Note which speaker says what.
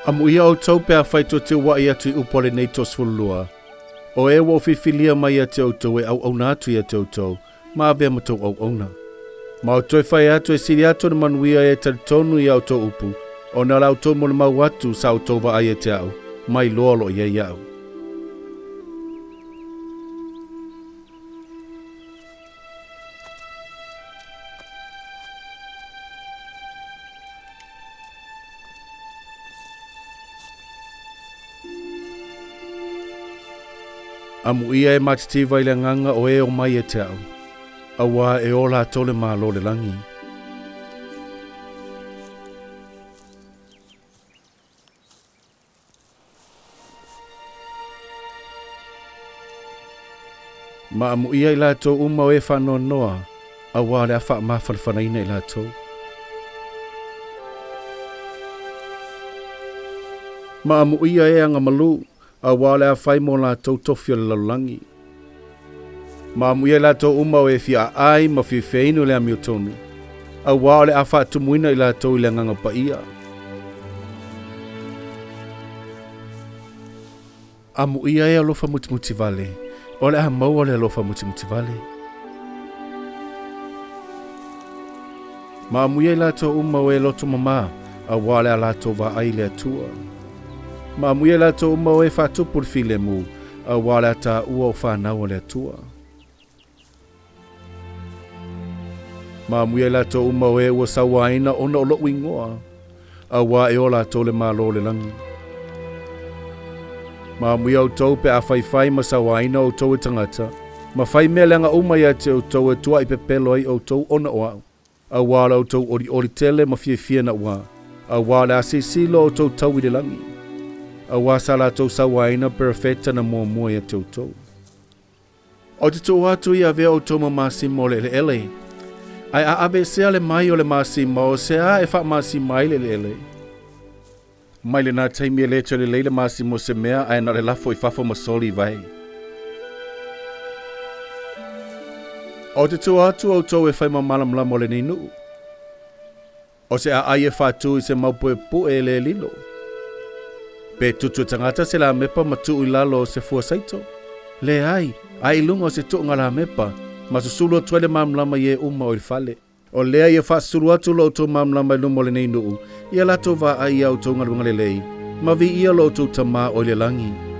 Speaker 1: Amuia outou pe afai tou te uaʻi atu i upu a lenei 12, o e ua ou filifilia mai ia te outou e auauna atu ia te outou, ma avea ma tou auauna. Ma ou toe fai atu e sili atu ona manuia e talitonu i a outou upu, ona o la outou molimau atu sa outou vaai ia te au, ma iloa o lo o i ai iaʻu. Amuia e matitiva i le agaga o e omai ia te au, auā e o latou le Malo o le lagi. Ma amuia i latou uma o e faanoanoa, auā o le a faamafanafanaina i latou. Ma amuia e agamalu, auā o le a fai mo latou tofi o le lalolagi. Ma amuia i latou uma o e fia aai ma fia feinu i le amiotonu, auā o le a faatumuina i latou i le Agaga Paia. Amuia e alofa mutimutivale, o le a maua le alofa mutimutivale. Ma amuia i latou uma o e loto mamā, auā o le a latou vaai i le Atua. Ma amuia i latou uma o e faatupu le filemu, auā o le a taua o fanau a le Atua. Ma amuia i latou uma o e ua sauaina ona o loʻu igoa, auā e o latou le Malo o le lagi. Ma amuia outou pe a faifai ma sauaina outou e tagata, ma fai mea leaga uma ia te outou e tuuaʻi pepelo ai outou ona o aʻu, auā o la outou ʻoliʻoli tele ma fiafia naʻuā, auā o le a silasila outou tau i le lagi, auā sa latou sauaina perofeta na muamua ia te outou. Ou te tuu atu i avea outou ma masima o le eleele. Ae a aveesea le mai o le masima, o se a e faamasima ai le eleele? Mai lena taimi e le toe lelei le masima o se mea, ae na o le lafo i fafo ma soli i vai. Ou te tuu atu outou e fai ma malamalama o lenei nuu. O se aai e faatu i se mau puepue e le lilo. Pe tutu e tagata se lamepa ma tuu i lalo o se fua saito? Leai, ae i luga o se tuuga lamepa, ma susulu atu ai le malamalama i e uma o i le fale. O lea ia faasusulu atu lo outou malamalama i luma o lenei nuu, ia latou vaai i a outou galuega lelei, ma viia lo outou Tama o i le lagi.